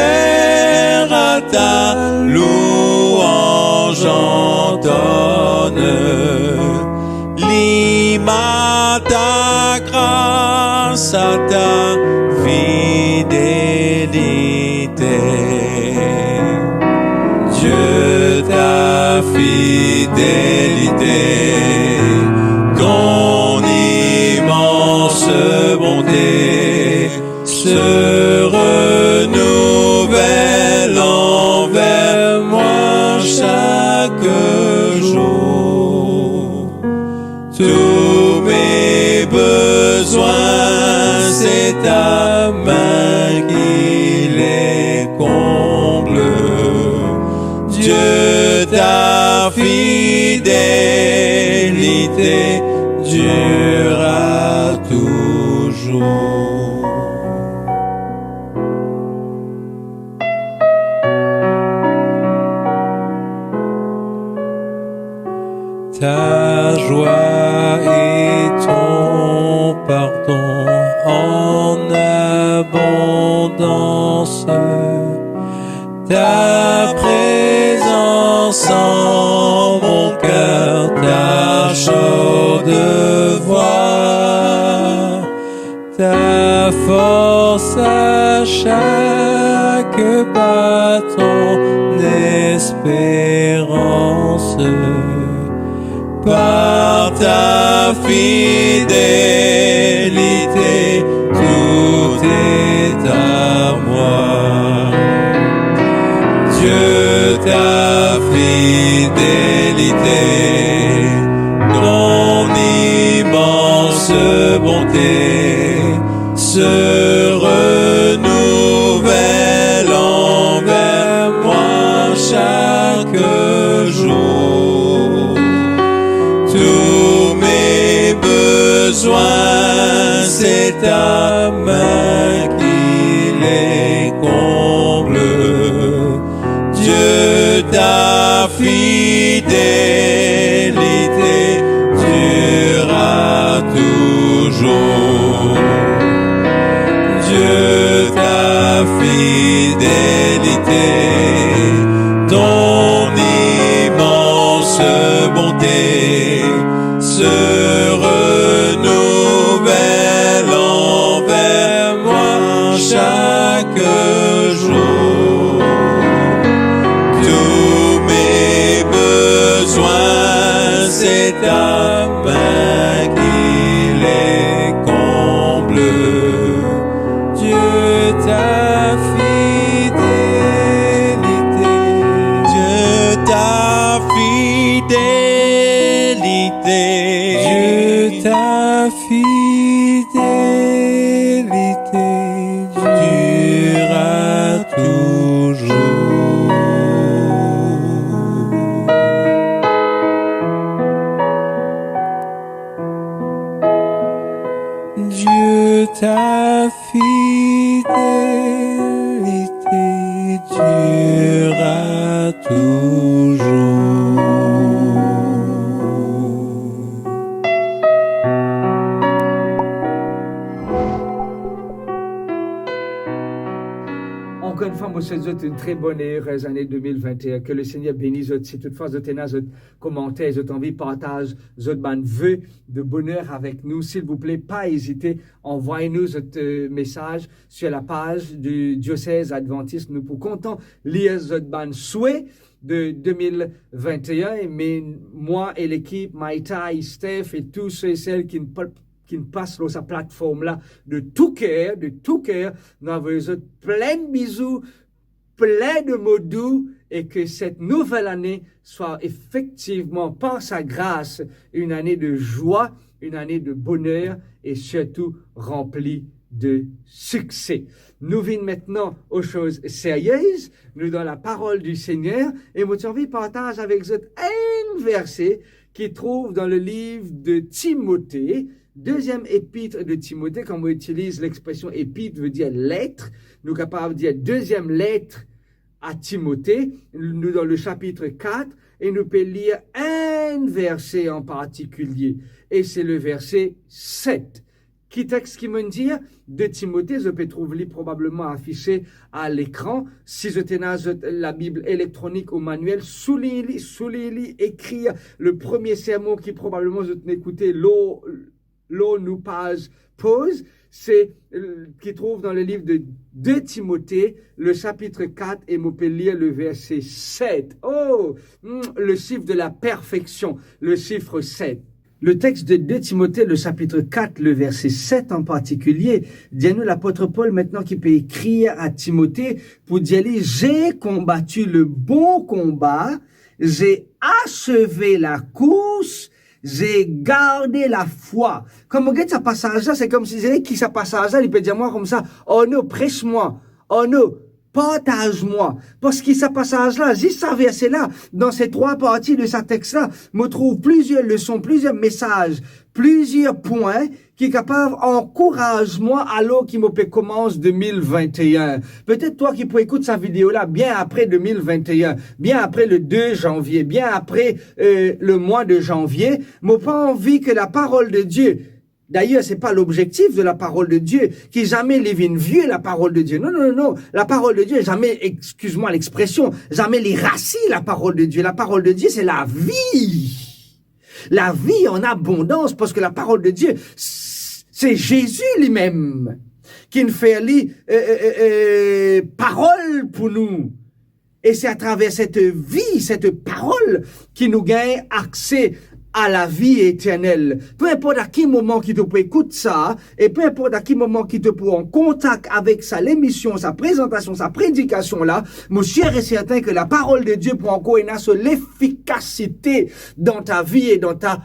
à ta louange entonne, li mark ta gras, ta fidélité. Dieu, ta fidélité, ton immense bonté se renouvelle envers moi chaque jour. Tous mes besoins, c'est ta main qui les comble. Dieu, ta fidélité dure à toujours. Ta joie et ton pardon en abondance, ta présence en mon cœur, ta chaude voix, ta force à chaque pas, ton espérance. Par ta fidélité, tout est à moi. Dieu, ta fidélité, ton immense bonté se renouvelle envers moi chaque jour. Tous mes besoins, c'est ta main qui les comble. Dieu, ta fidélité dure à toujours. Dieu, ta fidélité, ton immense bonté se renouvelle envers moi chaque jour. Tous mes besoins, c'est ta main qui les comble. Dieu, ta fidélité. Dieu, ta Ankor enn fwa, mo swet zot enn tre bonn e erez ane de mil vinte-enn. Ke Lesegner beni zot. Si toutfwa zot ena zot komanter, zot anvi partaz zot bann ve de boner avek nou, silvouple, pa ezite, anvway nou zot, eh, mesaz sur la page du diocèse adventiste. Nou pou kontan lir zot bann swe de de mil vinte-enn, me mwa e lekip, Maïta, Steph e tou se e sel ki pa, ki pas lor sa platform la, de tou ker, de tou ker, nou avoy zot plin bizou, plin de mo dou, e ke set nouvel ane swa efektivman, par sa gras, enn ane de zwa, enn ane de boner e sirtou ranpli de sikse. Nou vinn aster o soz serye, nou dan la parol di Segner, e mo ti anvi partaz avek zot enn verse ki trouv dan le liv de Timote, deziem epit de Timote. Kan mo itiliz lexpresion epit, vedir let, nou kapav dir deziem let a Timote, nou dan le sapit kat, e nou pe lir enn verse an partikilie, e se le verse set. Ki text ki mo'nn dir? De Timote, zot pe trouv li probableman afise a lekran. Si zot ena zot Labib elektronik ou manuel, soulign li, soulign li, ekrir le premie sermon ki probableman zot inn ekoute lor, lor nou paz poz, se, eh, ki trouv dan le liv de de Timote, le sapit kat, e mo pe lir le verse set. Oh, hmm, le sif de la perfeksion, le sif set. Le text de de Timote, le sapit kat, le verse set an partikilie, dir nou lapot Pol aster ki pe ekrir a Timote pou dir li, "J'ai combattu le bon combat, j'ai achevé la course, j'ai gardé la foi." Kan mo get sa pasaz la, se koumsi, se ki sa pasaz la, li pe dir mwa koumsa, "Arno, pres mwa, Arno, partaz mwa." Parski sa pasaz la, zis sa verse la, dan se trwa parti de sa text la, mo trouv plizier leson, plizier mesaz, plizier pwin ki kapav ankouraz mwa alor ki mo pe koumans de mil vinte-enn. Petet twa ki pou ekout sa video la bien apre de mil vinte-enn, bien apre le de zanvie, bien apre, eh, le mwa de zanvie, mo pa anvi ke laparol de Die, dayer, se pa lobzektif de laparol de Die, ki zame li vinn vie, laparol de Die. Non, non, non, non. Laparol de Die, zame, excuse-moi l'expression, zame li rasi, laparol de Die. Laparol de Die, se lavi. Lavi an abondans, parski laparol de Die, s-, se Zezi limem ki finn fer li, eh, eh, eh, eh, parol pou nou. E se atraver set vi, set parol, ki nou gagn akse a lavi eternel. Pe inport a ki moman ki to pou ekout sa, e pe inport a ki moman ki to pou an kontak avek sa lemision, sa prezantasion, sa predikasion la, mo sir e sertin ke laparol de Die pou ankor ena so lefikasite dan ta vi e dan ta,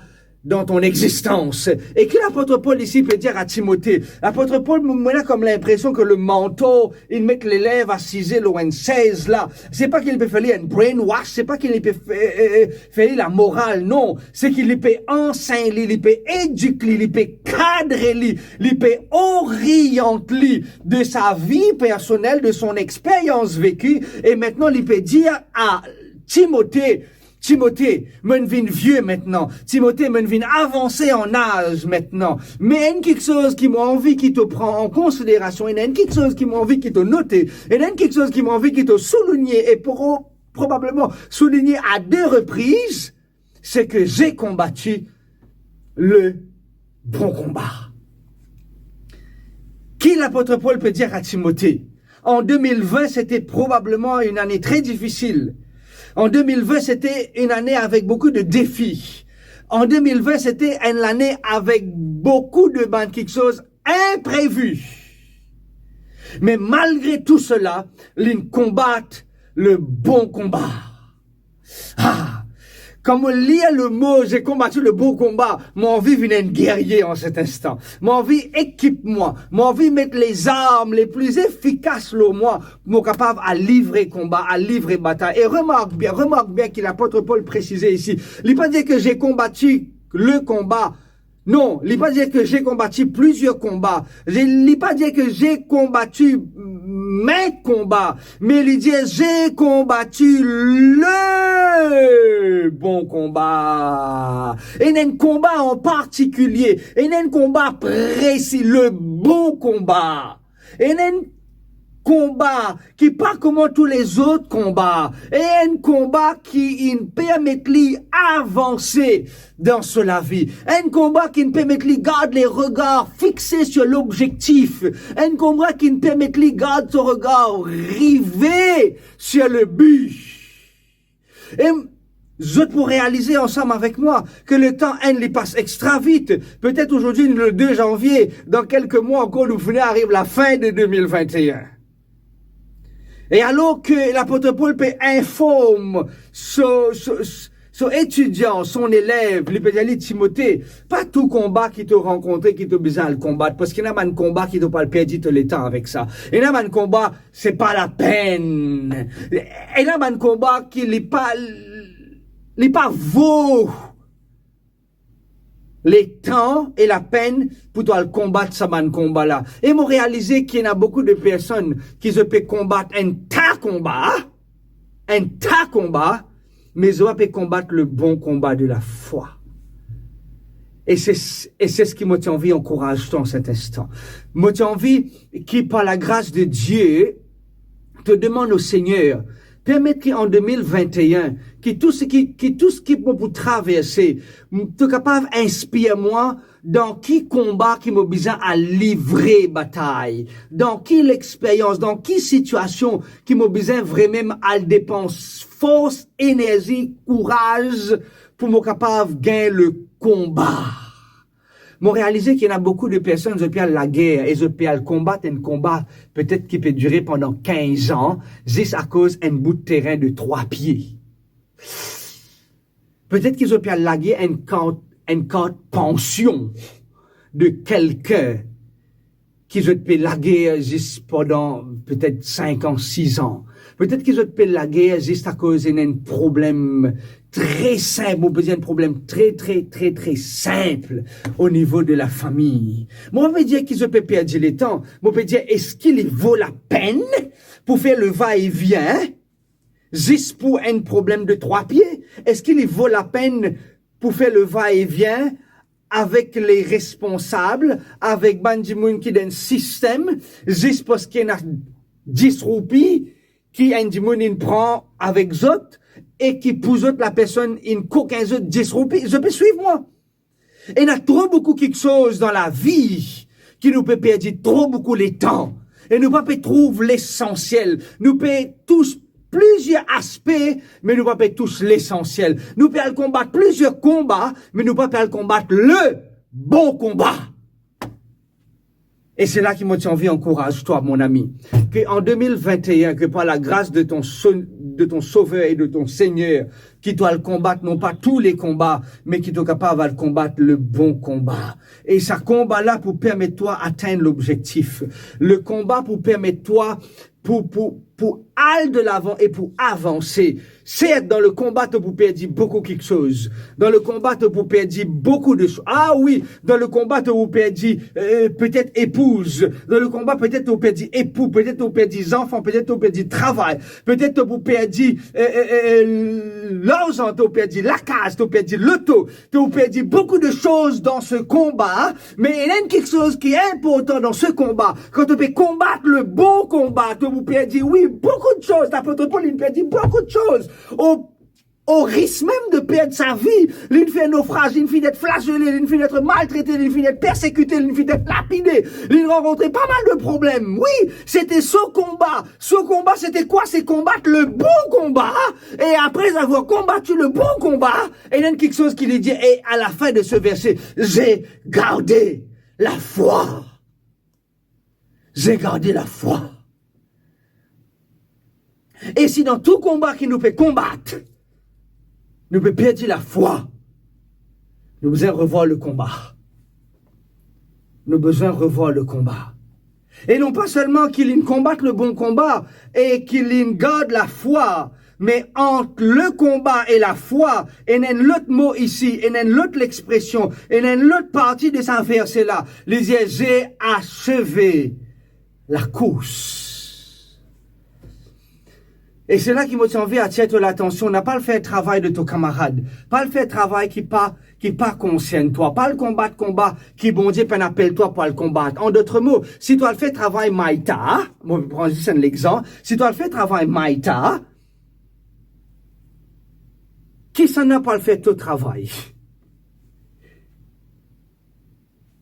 dan ton existans. E ki lapot Pol isi pe dir a Timote? Lapot Pol, mo, mo ena kom linpresion ke le mantor, li met lelev asize lor enn sez la. Se pa ki li pe fer li enn brainwash, se pa ki li pe fe-, eh, eh, fer li lamoral, non. Se ki li pe ansegn li, li pe edik li, li pe kadre li, li pe oriant li de sa vi personel, de son experience vécue, e aster li pe dir a Timote, Timote, mo'nn vinn vie aster. Timote, mo'nn vinn avanse an az aster. Me ena enn kiksoz ki mo anvi ki to pran an konsiderasion, ena enn kiksoz ki mo anvi ki to note, ena enn kiksoz ki mo anvi ki to souligne, e pro-, probableman souligne a de repriz, se ke j'ai combattu le bon combat. Ki lapot Pol pe dir a Timote? En deux mille vingt, c'était probablement une année très difficile. En deux mille vingt, c'était une année avec beaucoup de défis. En deux mille vingt, c'était une année avec beaucoup de bann kiksoz inprévu. Me malgre tou sela, linn konbat le bon konba. Ah, kan mo lir le mo, j'ai combattu le bon combat, mo anvi vinn enn gerye an set instan. Mo anvi ekip mwa, mo anvi met lezarm le pli efikas lor mwa, mo kapav al livre konba, al livre batay. E remark bien, remark bien ki lapot Pol presize isi. Li pa dir ke j'ai combattu le combat, non, li pa dir ke j'ai combattu plusieurs combats. Li, li pa dir ke j'ai combattu mes combats, me li dir j'ai combattu le bon combat. Ena enn konba an partikilie, ena enn konba presi, le bon combat. Ena enn konba ki pa kouma tou lezot konba, e enn konba ki inn permet li avanse dan so lavi, enn konba ki inn permet li gard le regar fikse sur lobzektif, enn konba ki inn permet li gard so regar rive sur le bi. E zot pou realize ansam avek mwa ke letan enn li pas extra vit. Petet azordi nou le de zanvie, dan kelke mwa ankor nou finn ariv lafin de de mil vinte-enn. E alor ke lapot Pol pe inform so, so, so etidian, son elev, li pe dir li, Timote, pa tou konba ki to rankontre ki to bizin al konbat, parski ena bann konba ki to pou al perdi to letan avek sa. Ena bann konba se pa lapenn. Ena bann konba ki li pa, li pa vo letan e lapenn pou to al konbat sa bann konba la. E mo realize ki ena boukou de personn ki zot pe konbat enn ta konba, enn ta konba, me zot pa pe konbat le bon konba de lafwa. E se, e se seki mo ti anvi ankouraz twa an set instan. Mo ti anvi ki par lagras de Die, to demann o Segner, permet ki an de mil vinte-enn, ki tou seki, ki tou seki mo pou traverse, m-, to kapav inspir mwa dan ki konba ki mo bizin al livre batay, dan ki lexperyans, dan ki sitiasion ki mo bizin vremem al depans fors, enerzi, kouraz pou mo kapav gagn le konba. Mo realize ki ena boukou de personn, zot pe al lager e zot pe al konbat enn konba petet ki pe dire pandan kinz an, zis akoz enn bout terin de trwa pie. Petet ki zot pe al lager enn kart, enn kart pansion de kelkin ki zot pe lager zis pandan petet sink an, siz an. Petet ki zot pe lager zis akoz ena enn problem tre sinp, mo pe dir enn problem tre, tre, tre, tre sinp o nivo de lafami. Mo pa pe dir ki zot pe perdi letan, mo pe dir, eski li vo lapenn pou fer le va-e-vien zis pou enn problem de trwa pie? Eski li vo lapenn pou fer le va-e-vien avek le responsab, avek bann dimoun ki dan sistem, zis parski ena dis roupi ki enn dimoun inn pran avek zot e ki pou zot lapersonn inn kokin zot dis roupi? Zot pe swiv mwa? Ena tro boukou kiksoz dan lavi ki nou pe perdi tro boukou letan e nou pa pe trouv lesansiel. Nou pe tous plizier aspe, me nou pa pe tous lesansiel. Nou pe al konbat plizier konba, me nou pa pe al konbat le bon konba. E se la ki mo ti anvi ankouraz twa, mon ami, ke an de mil vinte-enn, ke par lagras de ton so-, de ton Sover e de ton Segner, ki to al konbat non pa tou le konba, me ki to kapav al konbat le bon konba. E sa konba la pou permet twa atenn lobzektif. Le konba pou permet twa pou, pou, pou al delavan e pou avanse. Sert, dan le konba, to pou perdi boukou kiksoz. Dan le konba, to pou perdi boukou de so-, ah wi, dan le konba, to pou perdi, euh, petet epouz. Dan le konba, petet to pou perdi epou, petet to pou perdi zanfan, petet to pou perdi travay, petet to pou perdi, euh, euh, euh, larzan, to pou perdi lakaz, to pou perdi loto, to pou perdi boukou de soz dan se konba, me ena enn kiksoz ki inportan dan se konba. Kan to pe konbat le bon konba, to pou perdi, wi, boukou de soz. Lapot Pol, li perdi boukou de soz. O, o risk mem de perd sa vi, li finn fer nofraz, li finn et flagele, li finn et maltrete, li finn et persekite, li finn et lapide, li rankontre pa mal de problem. Wi, sete so konba. So konba, sete kwa? Se konbat le bon konba. Et après avoir combattu le bon combat, ena enn kiksoz ki li dir, et à la fin de ce verset, j'ai gardé la foi. J'ai gardé la foi. E si dan tou konba ki nou pe konbat, nou pe perdi lafwa, nou bizin revwar le konba. Nou bizin revwar le konba. E non pa selman ki li konbat le bon konba e ki li gard lafwa, me ant le konba e lafwa, ena enn lot mo isi, ena enn lot lexpresion, ena enn lot parti de sa verse la. Li dir, j'ai achevé la course. E se la ki mo ti anvi atir to latansion, na pa al fer travay de to kamarad, pa al fer travay ki pa, ki pa konsern twa, pa al konbat konba ki Bondie pena apel twa pou al konbat. An dot mo, si to al fer travay Maïta, mo pran zis enn lexanp, si to al fer travay Maïta, kisannla pou al fer to travay?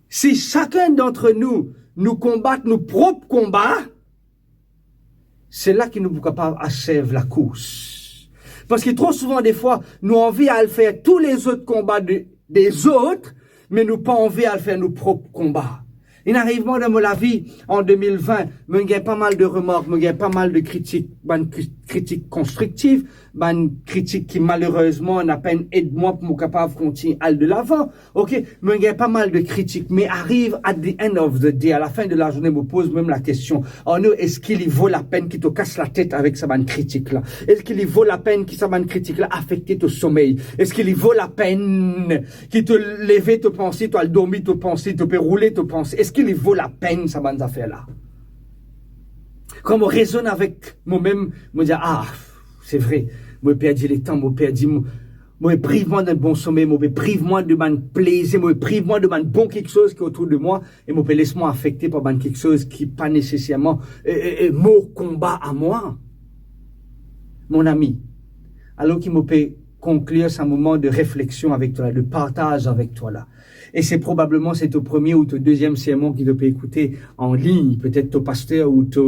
Si sakenn dantre nou, nou konbat nou prop konba, se la ki nou pou kapav asev lakours. Parski tro souvan, defwa, nou anvi al fer tou lezot konba de, dezot, me nou pa anvi al fer nou prop konba. Inn ariv mwa dan mo lavi, an de mil vin, mo gagn pa mal de remark, mo gagn pa mal de kritik, bann kri-, kritik konstriktif, bann kritik ki malerezman inn apenn ed mwa pou mo kapav kontign al delavan. Ok, mo gagn pa mal de kritik, me ariv at the end of the day, a la fin de la journée, mo poz mem lakestion, Arno, eski li vo lapenn ki to kas latet avek sa bann kritik la? Eski li vo lapenn ki sa bann kritik la afekte to somey? Eski li vo lapenn ki to leve to panse, to al dormi to panse, to pe roule to panse? Eski li vo lapenn sa bann zafer la? Kan mo rezonn avek momem, mo dir, ah, se vre, mo perdi letan, mo perdi mo, mo pe priv mwa dan bon somey, mo pe priv mwa de bann plezir, mo pe priv mwa de bann bon kiksoz ki otour de mwa, e mo pe les mwa afekte par bann kiksoz ki pa neseserman, e, e, e, mo konba a mwa. Mon ami, alor ki mo pe konklir sa moman de refleksion avek twa la, de partaz avek twa la, e se probableman se to premie ou to deziem sermon ki to pe ekoute an lign, petet to paster ou to,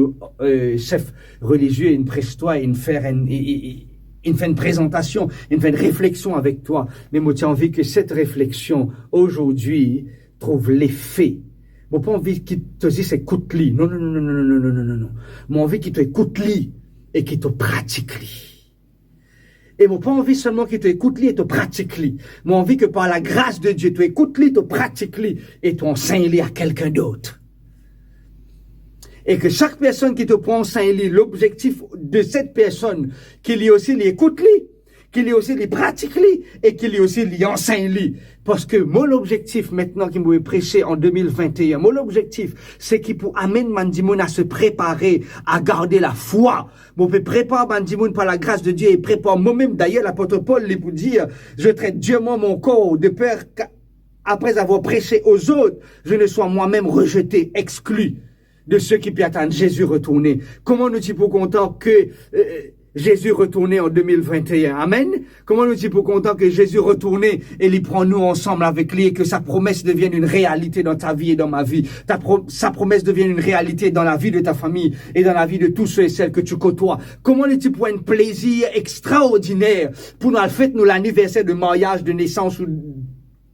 eh, sef relizie inn pres twa, inn fer enn, i, i, i, inn fer enn prezantasion, inn fer enn refleksion avek twa. Me mo ti anvi ke set refleksion azordi trouv lefe. Mo pa anvi ki to zis ekout li. Non, non, non, non. Mo anvi ki to ekout li e ki to pratik li. E mo pa anvi selman ki to ekout li e to pratik li. Mo anvi ke par lagras de Die, to ekout li, to pratik li e to ansegn li a kelkenn dot. E ke sak personn ki to pou ansegn li, lobzektif de set personn, ki li osi li ekout li, ki li osi li pratik li, e ki li osi li ansegn li. Parski mo lobzektif, aster ki mo pe prese an de mil vinte-e-enn, mo lobzektif, se ki pou amenn bann dimoun a se prepare a garde lafwa. Mo pe prepar bann dimoun par lagras de Die e prepar momem. Dayer, lapot Pol, li pou dir, je traite durement mon corps, de peur qu'après avoir prêché aux autres, je ne sois moi-même rejeté, exclu de ceux qui peuvent attendre Jésus retourner. Kouma nou ti pou kontan ke, eh, Zezi retourne an de mil vinte-e-enn. Amen. Kouma nou ti pou kontan ke Zezi retourne e li pran nou ansam avek li e ke sa promes devienn enn realite dan ta vi e dan ma vi. Ta pro-, sa promes devienn enn realite dan lavi de ta fami e dan lavi de tous ceux et celles que tu côtoies. Kouma li ti pou enn plezir extraordiner pou nou al fet nou laniverser de maryaz, de nesans ou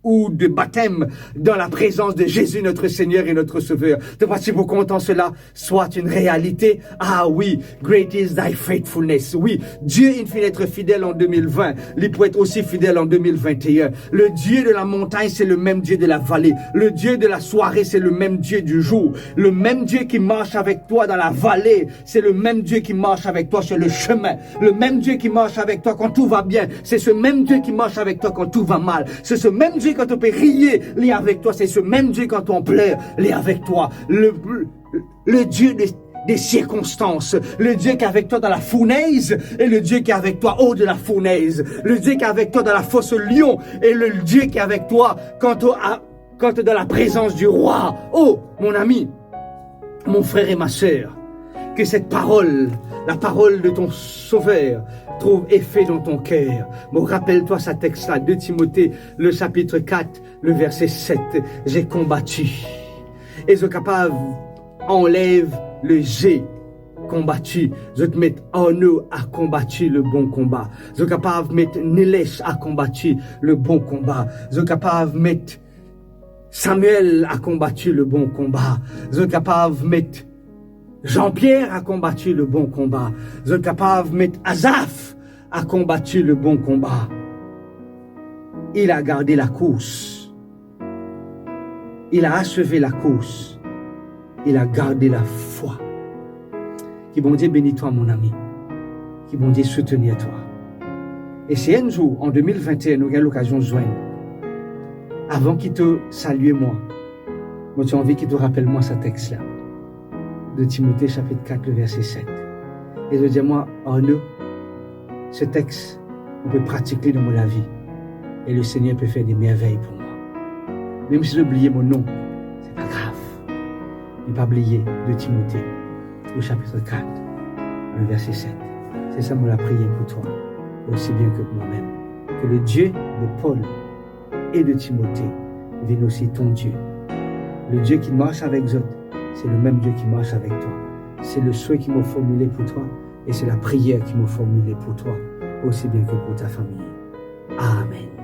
ou de batem dan la prezans de Zezi, notre Seigneur et notre Sauveur. To pa ti pou kontan sela swa enn realite? Ah wi, great is thy faithfulness. Wi, Die inn finn et fidel an de mil vin, li pou et osi fidel an de mil vinte-e-enn. Le Dieu de la montagne, c'est le même Dieu de la vallée. Le Dieu de la soirée, c'est le même Dieu du jour. Le même Dieu qui marche avec toi dans la vallée, c'est le même Dieu qui marche avec toi sur le chemin. Le même Dieu qui marche avec toi quand tout va bien, c'est ce même Dieu qui marche avec toi quand tout va mal. C'est ce même Dieu quand to pe riye, li avek twa. C'est ce même Dieu quand to an pleur, li avek twa. Le, le Dieu des, des circonstances, le Dieu qui est avec toi dans la fournaise et le Dieu qui est avec toi hors de la fournaise, le Dieu qui est avec toi dans la fosse au lion et le Dieu qui est avec toi quand to a, quand to dan la prezans du roi. Oh, mon ami, mon frère et ma sœur, que cette parole, la parole de ton Sauveur, trouve effet dans ton cœur. Mo rapel twa sa text la, de Timote, le chapitre quatre, le verset sept. J'ai combattu. E zot kapav anlev le j'ai combattu. Zot met Arno a combattu le bon combat. Zot kapav met Nilesh a combattu le bon combat. Zot kapav met Samuel a combattu le bon combat. Zot kapav met Jean-Pierre a combattu le bon combat. Zot kapav met Asaph a combattu le bon combat. Il a gardé la course. Il a achevé la course. Il a gardé la foi. Ki Bondie beni twa, mon ami. Ki Bondie soutenir twa. E si enn zour, an de mil vinte-e-enn, nou gagn lokazion zwenn, avan ki to salie mwa, mo ti anvi ki to rapel mwa sa text la, de Timote chapitre quatre, le verset sept. E to dir mwa, Arno, Se text, mo pe pratik li dan mo lavi. E Lesegner pe fer de mervey pou mwa. Mem si zot bliye mo nom, se pa grav. Me pa bliye de Timote, le chapitre quatre, le verset sept. Se sa mo lapriyer pou twa, osi bien ke pou mwa mem. Que le Dieu de Paul et de Timothée vienne aussi ton Dieu. Le Dieu ki mars avek zot, se le mem Die ki mars avek twa. Se le swe ki mo formile pou twa, e se lapriyer ki mo formile pou twa, osi bien ke pou ta fami. Amen.